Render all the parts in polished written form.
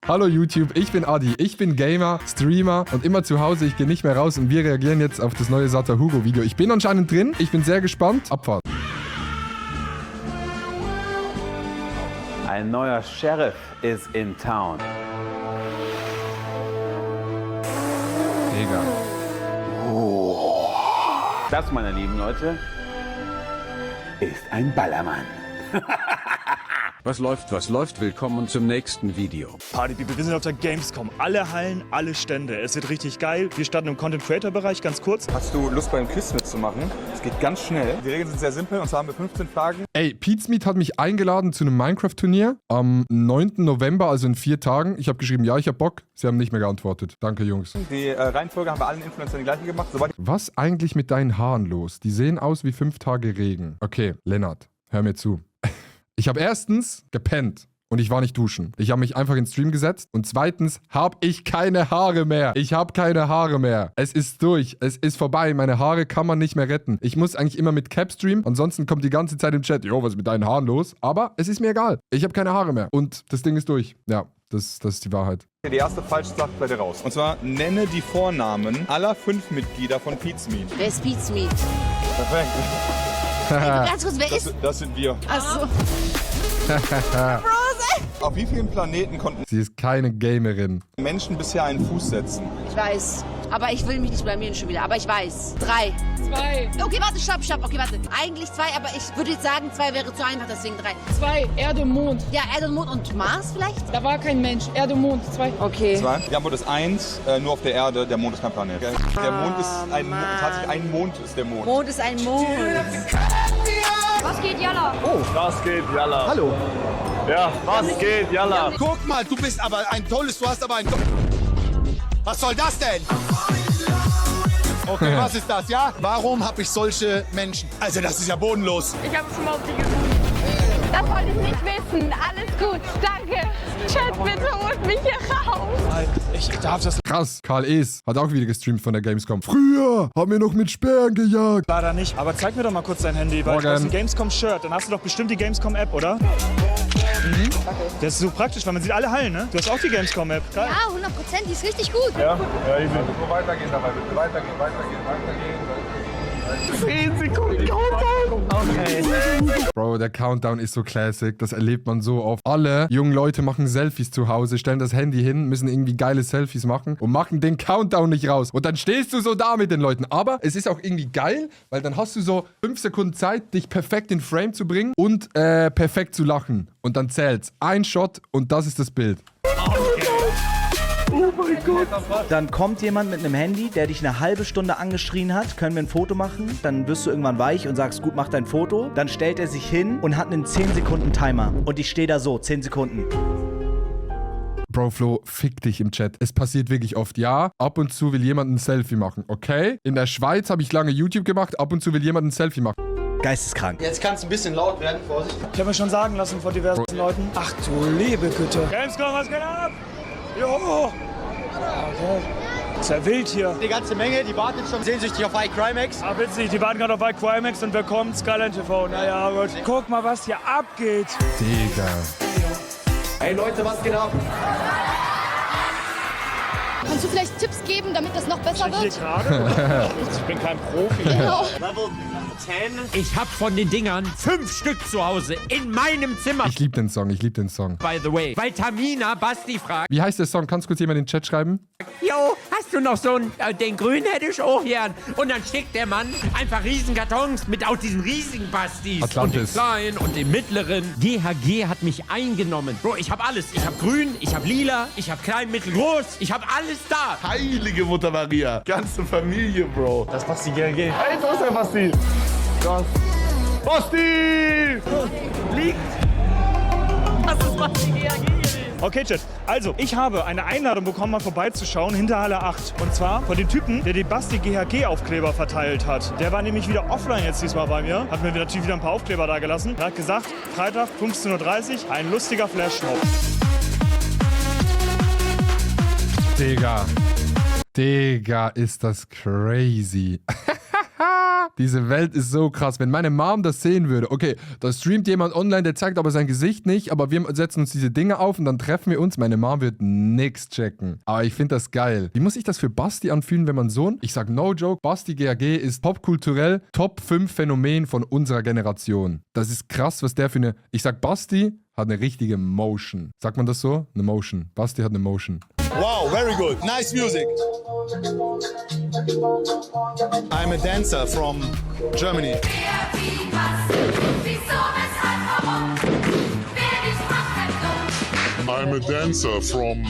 Hallo YouTube, ich bin Adi, ich bin Gamer, Streamer und immer zu Hause, ich gehe nicht mehr raus und wir reagieren jetzt auf das neue Sata Hugo Video. Ich bin anscheinend drin, ich bin sehr gespannt. Abfahrt. Ein neuer Sheriff is in town. Digga. Das, meine lieben Leute, ist ein Ballermann. Was läuft? Willkommen zum nächsten Video. Party People, wir sind auf der Gamescom. Alle Hallen, alle Stände. Es wird richtig geil. Wir starten im Content-Creator-Bereich, ganz kurz. Hast du Lust, beim Quiz mitzumachen? Es geht ganz schnell. Die Regeln sind sehr simpel, und zwar haben wir 15 Fragen. Ey, Pizmeet hat mich eingeladen zu einem Minecraft-Turnier am 9. November, also in 4 Tagen. Ich habe geschrieben, ja, ich habe Bock. Sie haben nicht mehr geantwortet. Danke, Jungs. Die Reihenfolge haben wir allen Influencern die gleiche gemacht. Was eigentlich mit deinen Haaren los? Die sehen aus wie 5 Tage Regen. Okay, Lennart, hör mir zu. Ich habe erstens gepennt und ich war nicht duschen. Ich habe mich einfach in den Stream gesetzt und zweitens habe ich keine Haare mehr. Ich habe keine Haare mehr. Es ist durch. Es ist vorbei. Meine Haare kann man nicht mehr retten. Ich muss eigentlich immer mit Cap streamen. Ansonsten kommt die ganze Zeit im Chat, jo, was ist mit deinen Haaren los? Aber es ist mir egal. Ich habe keine Haare mehr. Und das Ding ist durch. Ja, das ist die Wahrheit. Die erste falsche Sache bleibt raus. Und zwar nenne die Vornamen aller 5 Mitglieder von Pizmeet. Wer ist Pizmeet? Perfekt. Ganz kurz, wer ist... Das sind wir. Achso. Auf wie vielen Planeten konnten Sie ist keine Gamerin. Menschen bisher einen Fuß setzen? Ich weiß. Aber ich will mich nicht blamieren schon wieder. Aber ich weiß. 3. 2. Okay, warte, stopp. Okay, warte. Eigentlich 2, aber ich würde jetzt sagen, 2 wäre zu einfach, deswegen 3. 2. Erde, Mond. Ja, Erde und Mond und Mars vielleicht? Da war kein Mensch. Erde, Mond. 2. Okay. 2. Die Antwort ist 1, nur auf der Erde. Der Mond ist kein Planet. Der Mond ist tatsächlich ein Mond ist der Mond. Mond ist ein Mond. Was geht, Jalla? Was geht, Jalla? Hallo. Ja, was geht, Jalla? Guck mal, du bist aber du hast aber ein... Was soll das denn? Okay, was ist das, ja? Warum habe ich solche Menschen? Also, das ist ja bodenlos. Ich habe schon mal auf die gesucht. Das wollte ich nicht wissen. Alles gut. Danke. Chat, bitte holt mich hier raus. Ich darf das Krass, Karl Es hat auch wieder gestreamt von der Gamescom. Früher haben wir noch mit Speeren gejagt. leider nicht. Aber zeig mir doch mal kurz dein Handy, weil du hast ein Gamescom-Shirt. Dann hast du doch bestimmt die Gamescom-App, oder? Mhm. Das ist so praktisch, weil man sieht alle Hallen, ne? Du hast auch die Gamescom-App. Ja, 100%. Die ist richtig gut. Ja, easy. Nur weitergehen dabei, bitte. Weitergehen. 10 Sekunden Countdown. Okay. Bro, der Countdown ist so classic. Das erlebt man so oft. Alle jungen Leute machen Selfies zu Hause, stellen das Handy hin, müssen irgendwie geile Selfies machen und machen den Countdown nicht raus. Und dann stehst du so da mit den Leuten. Aber es ist auch irgendwie geil, weil dann hast du so 5 Sekunden Zeit, dich perfekt in Frame zu bringen und perfekt zu lachen. Und dann zählt's. Ein Shot und das ist das Bild. Oh mein Gott. Dann kommt jemand mit einem Handy, der dich eine halbe Stunde angeschrien hat, können wir ein Foto machen? Dann wirst du irgendwann weich und sagst, gut, mach dein Foto. Dann stellt er sich hin und hat einen 10 Sekunden Timer. Und ich stehe da so, 10 Sekunden. Bro, Flo, fick dich im Chat. Es passiert wirklich oft. Ja, ab und zu will jemand ein Selfie machen. Okay? In der Schweiz habe ich lange YouTube gemacht. Ab und zu will jemand ein Selfie machen. Geisteskrank. Jetzt kann es ein bisschen laut werden, Vorsicht. Ich habe mir schon sagen lassen von diversen Leuten. Ach du liebe Güte. Gamescom, was geht ab? Jo. Okay. Ist ja wild hier. Die ganze Menge, die wartet schon sehnsüchtig auf iCrimex. Ah, witzig, die warten gerade auf iCrimex und wer kommt? Skyline TV. Naja, gut. Guck mal, was hier abgeht. Digga. Hey Leute, was geht ab? Kannst du vielleicht Tipps geben, damit das noch besser Hier wird? gerade? Ich bin kein Profi. Genau. Ich hab von den Dingern 5 Stück zu Hause in meinem Zimmer. Ich liebe den Song, By the way. Weil Tamina Basti fragt, Wie heißt der Song? Kannst du kurz jemand in den Chat schreiben? jo, hast du noch so einen, den grünen hätte ich auch gern. Und dann schickt der Mann einfach riesen Kartons mit auch diesen riesigen Bastis. Atlantis. Und den kleinen und den mittleren. GHG hat mich eingenommen. Bro, ich hab alles. Ich hab grün, ich hab lila, ich hab klein, mittel, groß. Ich hab alles da. Heilige Mutter Maria. Ganze Familie, Bro. Das Basti GLG. Hey, wo ist der Basti? Das. Basti! Liegt. Das ist Basti GHG. Okay, Chat. Also, ich habe eine Einladung bekommen, mal vorbeizuschauen hinter Halle 8. Und zwar von dem Typen, der die Basti GHG-Aufkleber verteilt hat. Der war nämlich wieder offline jetzt diesmal bei mir. Hat mir natürlich wieder ein paar Aufkleber da gelassen. Er hat gesagt, Freitag 15:30 Uhr, ein lustiger Flashmob. Digga. Digga, ist das crazy. Diese Welt ist so krass. Wenn meine Mom das sehen würde, okay, da streamt jemand online, der zeigt aber sein Gesicht nicht, aber wir setzen uns diese Dinge auf und dann treffen wir uns. Meine Mom wird nix checken. Aber ich finde das geil. Wie muss sich das für Basti anfühlen, wenn man so ein, ich sag no joke, Basti GAG ist popkulturell Top 5 Phänomen von unserer Generation. Das ist krass, was der für eine, ich sag Basti hat eine richtige Motion. Sagt man das so? Eine Motion. Basti hat eine Motion. Wow, very good. Nice music. I'm a dancer from Germany. I'm a dancer from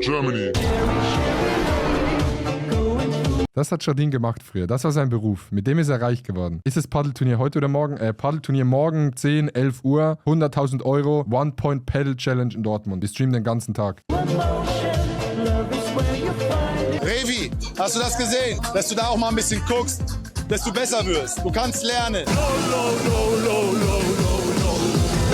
Germany. Das hat Jardine gemacht früher. Das war sein Beruf. Mit dem ist er reich geworden. Ist es Paddelturnier heute oder morgen? Paddelturnier morgen, 10, 11 Uhr, 100.000 Euro, One-Point-Paddle-Challenge in Dortmund. Die streamen den ganzen Tag. Revi, hast du das gesehen? Dass du da auch mal ein bisschen guckst, dass du besser wirst. Du kannst lernen.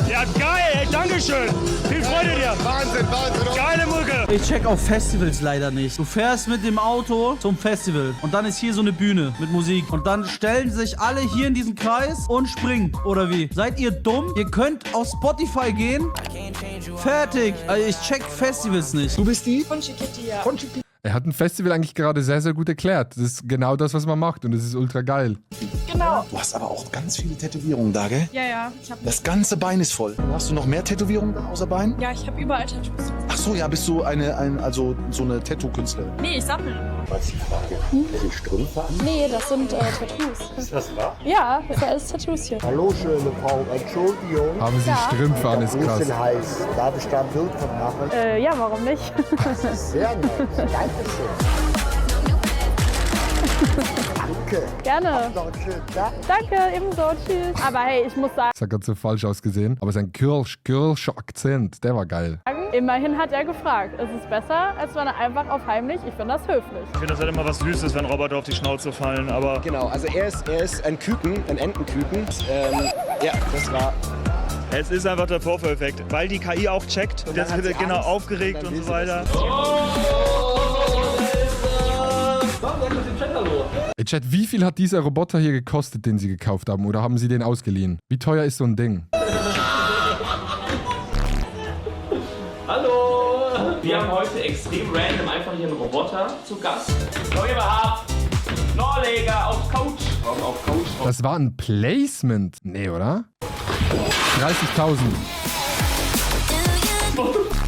Ja, geil, ey, Dankeschön. Viel Freude dir. Wahnsinn, Wahnsinn. Geile Mucke. Ich check auf Festivals leider nicht. Du fährst mit dem Auto zum Festival und dann ist hier so eine Bühne mit Musik. Und dann stellen sich alle hier in diesen Kreis und springen. Oder wie? Seid ihr dumm? Ihr könnt auf Spotify gehen. Fertig. Also ich check Festivals nicht. Du bist die? Von Chiquiti, ja. Er hat ein Festival eigentlich gerade sehr, sehr gut erklärt. Das ist genau das, was man macht und es ist ultra geil. Genau. Du hast aber auch ganz viele Tätowierungen da, gell? Ja, ja. Ich hab Das ganze Bein ist voll. Hast du noch mehr Tätowierungen außer Bein? ja, ich habe überall Tattoos. Ach so, ja, bist du also so eine Tattoo-Künstlerin? Nee, ich sammle. Was die Frage? Sind Strümpfe an? Nee, das sind Tattoos. Ist das wahr? Ja, das sind alles Tattoos hier. Hallo, schöne Frau. Entschuldigung. Haben sie Strümpfe an, ist krass. heiß. Darf ich da ein Bild von machen? Ja, warum nicht? Sehr nett. Dankeschön. Danke. Gerne. Noch einen schönen Tag. Danke, ebenso. Tschüss. Aber hey, ich muss sagen, Das hat gerade so falsch ausgesehen. Aber sein Kölscher Akzent, der war geil. immerhin hat er gefragt. Es ist besser, als wenn er einfach auf heimlich. Ich finde das höflich. Ich finde das halt immer was Süßes, wenn Roboter auf die Schnauze fallen, aber... Genau, also er ist ein Küken, ein Entenküken. Ja, das war... Es ist einfach der Vorführeffekt, weil die KI auch checkt und jetzt wird er genau aufgeregt und so weiter. Ey, Chat, wie viel hat dieser Roboter hier gekostet, den sie gekauft haben? Oder haben sie den ausgeliehen? Wie teuer ist so ein Ding? Hallo! Wir haben heute extrem random einfach hier einen Roboter zu Gast. So, ihr habt Norleger auf Coach. Auf Coach. Das war ein Placement. Nee, oder? 30.000.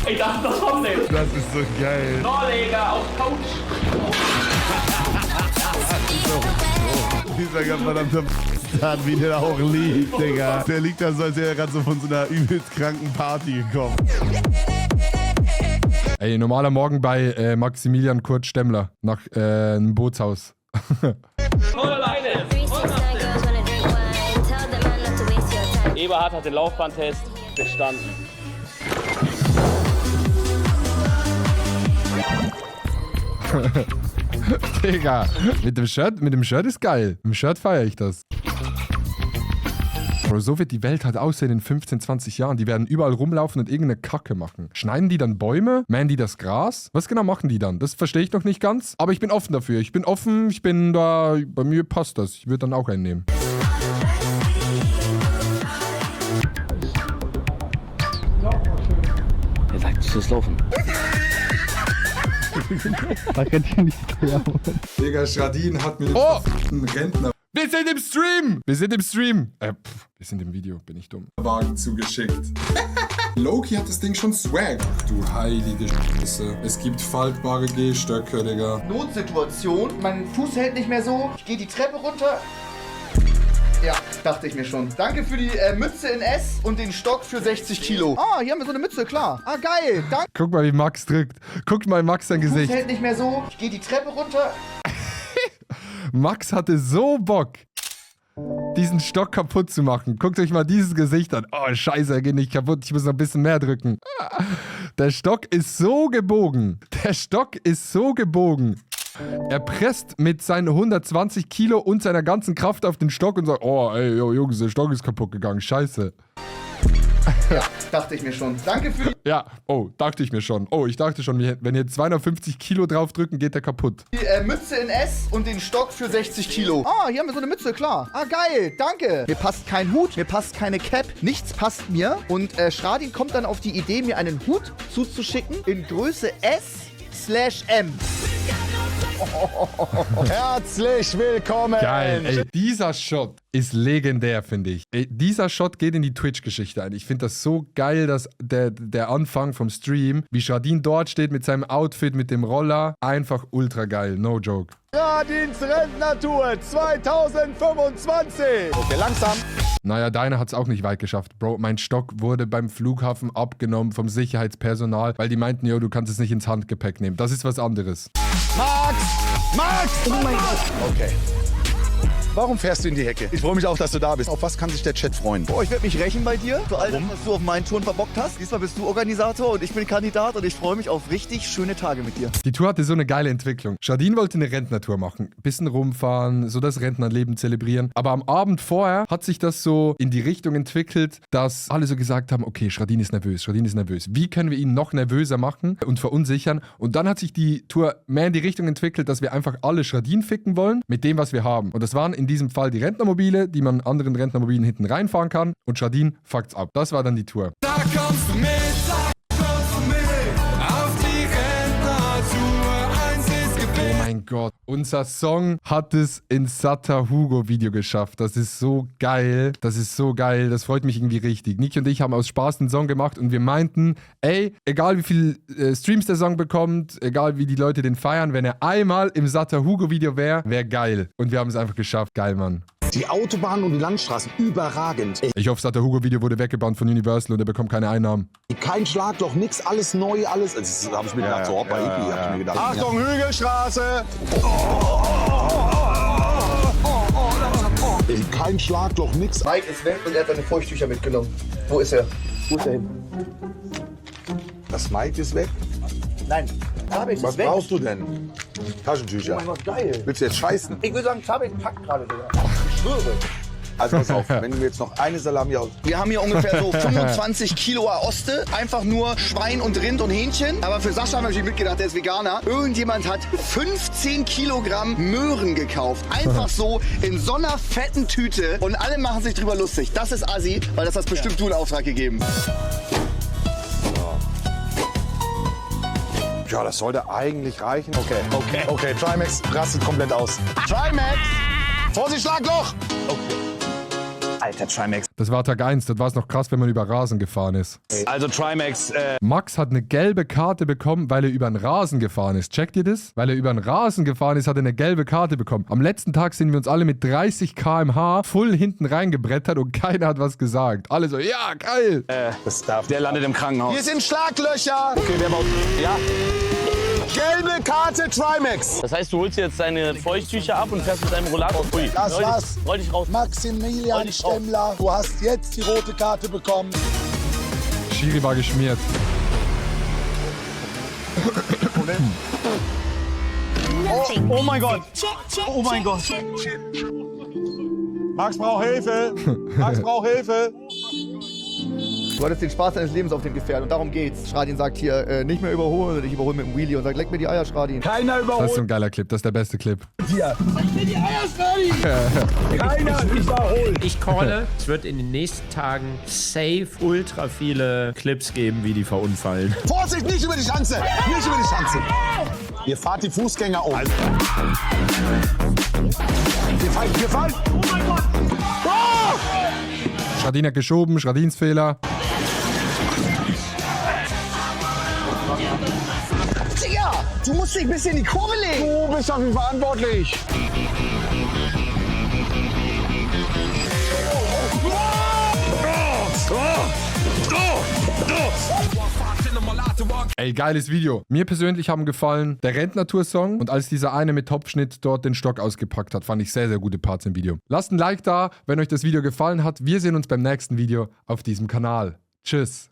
Ich dachte, das kommt nicht. Das ist so geil. Norleger auf Coach. Dieser verdammte Bastard, wie der auch liegt, Digga. Der liegt da so, als wäre er gerade so von so einer übelst kranken Party gekommen. Ey, normaler Morgen bei Maximilian Kurt Stemmler nach einem Bootshaus. Voll alleine. Eberhard hat den Laufbahntest bestanden. Digga, mit dem Shirt ist geil. Mit dem Shirt feiere ich das. Bro, so wird die Welt halt aussehen in 15, 20 Jahren. Die werden überall rumlaufen und irgendeine Kacke machen. Schneiden die dann Bäume? Mähen die das Gras? Was genau machen die dann? Das verstehe ich noch nicht ganz. Aber ich bin offen dafür. Ich bin offen, ich bin da... Bei mir passt das. Ich würde dann auch einen nehmen. Er sagt, es ist laufen. Digga, Jardine hat mir den Rentner... Wir sind im Stream! Wir sind im Stream! Wir sind im Video, bin ich dumm. Wagen zugeschickt. Loki hat das Ding schon Swag. Ach du heilige Scheiße. Es gibt faltbare Gehstöcke, Digga. Notsituation, mein Fuß hält nicht mehr so. Ich gehe die Treppe runter. Ja, dachte ich mir schon. Danke für die Mütze in S und den Stock für 60 Kilo. Ah, hier haben wir so eine Mütze, klar. Ah, geil. Danke. Guck mal, wie Max drückt. Guck mal Max sein Gesicht. Fuß hält nicht mehr so. Ich gehe die Treppe runter. Max hatte so Bock, diesen Stock kaputt zu machen. Guckt euch mal dieses Gesicht an. Oh, scheiße, er geht nicht kaputt. Ich muss noch ein bisschen mehr drücken. Der Stock ist so gebogen. Der Stock ist so gebogen. Er presst mit seinen 120 Kilo und seiner ganzen Kraft auf den Stock und sagt, oh, ey, yo, Jungs, der Stock ist kaputt gegangen. Scheiße. Ja, dachte ich mir schon. Danke für die Ja, oh, dachte ich mir schon. Oh, ich dachte schon, wenn ihr 250 Kilo draufdrücken, geht der kaputt. Mütze in S und den Stock für 60 Kilo. Ah, hier haben wir so eine Mütze, klar. Ah, geil, danke. Mir passt kein Hut, mir passt keine Cap, nichts passt mir. Und Schradin kommt dann auf die Idee, mir einen Hut zuzuschicken in Größe S/M. Herzlich willkommen. Geil, ey, dieser Shot ist legendär, finde ich. Ey, dieser Shot geht in die Twitch-Geschichte ein. Ich finde das so geil, dass der Anfang vom Stream, wie Schradin dort steht mit seinem Outfit, mit dem Roller, einfach ultra geil, no joke. Schradins Rentnertour 2025. Okay, langsam. Naja, deine hat es auch nicht weit geschafft. Bro, mein Stock wurde beim Flughafen abgenommen vom Sicherheitspersonal, weil die meinten, yo, du kannst es nicht ins Handgepäck nehmen. Das ist was anderes. Max! Max! Oh mein Gott. Okay. Warum fährst du in die Hecke? Ich freue mich auch, dass du da bist. Auf was kann sich der Chat freuen? Boah, ich werde mich rächen bei dir für all das, was du auf meinen Touren verbockt hast. Diesmal bist du Organisator und ich bin Kandidat und ich freue mich auf richtig schöne Tage mit dir. Die Tour hatte so eine geile Entwicklung. Schradin wollte eine Rentnertour machen. Bisschen rumfahren, so das Rentnerleben zelebrieren. Aber am Abend vorher hat sich das so in die Richtung entwickelt, dass alle so gesagt haben, okay, Schradin ist nervös, Schradin ist nervös. Wie können wir ihn noch nervöser machen und verunsichern? Und dann hat sich die Tour mehr in die Richtung entwickelt, dass wir einfach alle Schradin ficken wollen mit dem, was wir haben. Und das waren in diesem Fall die Rentnermobile, die man anderen Rentnermobilen hinten reinfahren kann. Und Schradin fuckt's ab. Das war dann die Tour. Da kommst du mit, auf die Rentnertour, eins ist geblieben. Oh mein Gott, unser Song hat es ins Satter Hugo Video geschafft. Das ist so geil. Das ist so geil. Das freut mich irgendwie richtig. Niki und ich haben aus Spaß den Song gemacht und wir meinten, ey, egal wie viel Streams der Song bekommt, egal wie die Leute den feiern, wenn er einmal im Satter Hugo Video wäre geil. Und wir haben es einfach geschafft. Geil, Mann. Die Autobahnen und die Landstraßen, überragend. Ich hoffe, Satter Hugo Video wurde weggebannt von Universal und er bekommt keine Einnahmen. Kein Schlagloch, nix, alles neu, alles. Das habe ich mir gedacht, so hoppa, hippie, hab ich mir gedacht. Achtung, Hügelstraße! Kein Schlagloch, nix. Mike ist weg und er hat seine Feuchttücher mitgenommen. Wo ist er? Wo ist er hin? Das Mike ist weg? Nein, Tabix Was ist weg. brauchst du denn? Taschentücher. Oh mein Gott, geil. Willst du jetzt scheißen? Ich würde sagen, Tabix packt gerade sogar. Ich schwöre. Also pass auf, wenn wir jetzt noch eine Salami aus... Wir haben hier ungefähr so 25 Kilo Aoste. Einfach nur Schwein und Rind und Hähnchen. Aber für Sascha haben wir natürlich mitgedacht, der ist Veganer. Irgendjemand hat 15 Kilogramm Möhren gekauft. Einfach so in so einer fetten Tüte. Und alle machen sich drüber lustig. Das ist assi, weil das hast bestimmt du in Auftrag gegeben. Ja, das sollte eigentlich reichen. Okay, Trimax rastet komplett aus. Trimax! Vorsicht, Schlagloch! Okay. Alter, Trimax. Das war Tag 1, das war es noch krass, wenn man über Rasen gefahren ist. Also Trimax, Max hat eine gelbe Karte bekommen, weil er über den Rasen gefahren ist. Checkt ihr das? Weil er über den Rasen gefahren ist, hat er eine gelbe Karte bekommen. Am letzten Tag sind wir uns alle mit 30 km/h voll hinten reingebrettert und keiner hat was gesagt. Alle so, ja, geil! der landet im Krankenhaus. Hier sind Schlaglöcher! Okay, wer baut... Ja. Gelbe Karte Trimax! Das heißt, du holst jetzt deine Feuchttücher ab und fährst mit deinem Rollator. Ui. Das war's. Roll dich raus. Maximilian Stemmler, du hast jetzt die rote Karte bekommen. Schiri war geschmiert. Oh mein Gott. Oh mein Gott. Max braucht Hilfe. Max braucht Hilfe. Du hattest den Spaß deines Lebens auf dem Gefährt und darum geht's. Schradin sagt hier, nicht mehr überholen und ich überhole mit dem Wheelie und sagt, leck mir die Eier, Schradin. Keiner überholt. Das ist so ein geiler Clip, das ist der beste Clip. Hier. Leck mir die Eier, Schradin. Keiner überholt. Ich calle, es wird in den nächsten Tagen safe ultra viele Clips geben, wie die verunfallen. Vorsicht, nicht über die Schanze. Nicht über die Schanze. Ihr fahrt die Fußgänger um. Wir fallen. Oh mein Gott. Oh! Schradin hat geschoben, Schradins Fehler. Digga, du musst dich ein bisschen in die Kurve legen. Du bist dafür verantwortlich. Ey, geiles Video. Mir persönlich haben gefallen der Rentnertour-Song und als dieser eine mit Topfschnitt dort den Stock ausgepackt hat, fand ich sehr, sehr gute Parts im Video. Lasst ein Like da, wenn euch das Video gefallen hat. Wir sehen uns beim nächsten Video auf diesem Kanal. Tschüss.